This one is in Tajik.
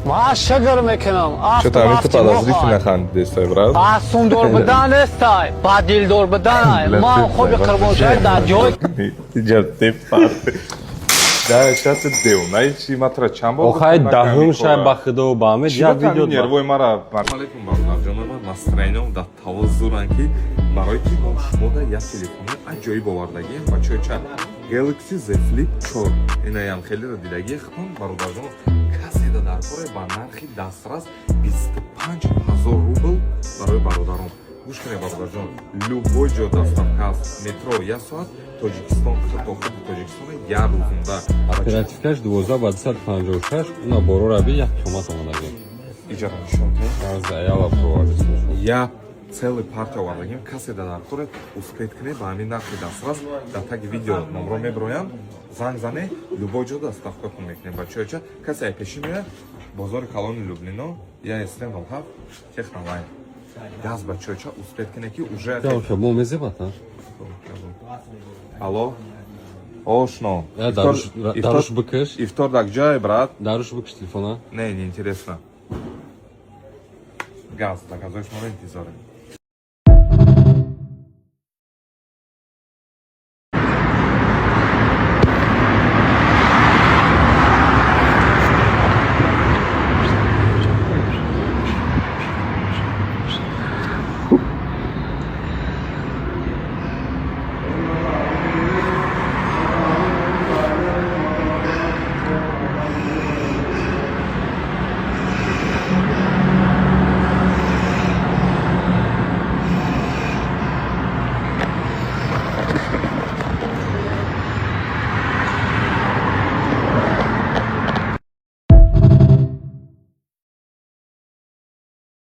Ман шукр мекунам. Что-то ами ту подозрительно хандидестай, брат. Сумдор будан нестай, ба дилдор будан. Ман хоби қурбоншоҳӣ дар ҷой. Да, сейчас девонаи чи матра чанд бор. Охай, даҳум шай, ба худо, ба ҳамед як видео. Нервои мара. Алейкум, бародарҷоно, ман настроениям дар тавозуран, ки барои ки мо шумода як телефони аҷоиб овардагием, бачаҳои ча, Galaxy Z Flip 4. Инаям хелеро дидагие худтон, бародарҷоно. Касе да дар коре, ба нархи дастрас, 25 ҳазор рубл барои бародарон. Гӯш кунед, бародарҷон, любой ҷо доставка аст, метро як соат, Тоҷикистон то худи Тоҷикистон як рӯзунда. Оперативкаш 12 ба 256, уна борора би як қимат омадагӣ. Иҷара нишон кунед. Яла проварди. Я целый партия овардагим. Касе да дар коре, успеть кунед, ба ҳамин нархи дастрас. Дар таги видео номро мебироянд, занг зане, любой ҷо доставка кун мекунем, бачаёча. Касе ай пеши меояд, бозори калони Люблино, я СТ 07, Технолайн. Газ, бачаёча, успеть кунед, ки уже. Мо мезебат. Алло, ошно. Даруш бикаш. Ифтор дар ҷае, брат? Даруш бикаш телефона. Не, не интересно. Газ, заказои шуморо интизорем.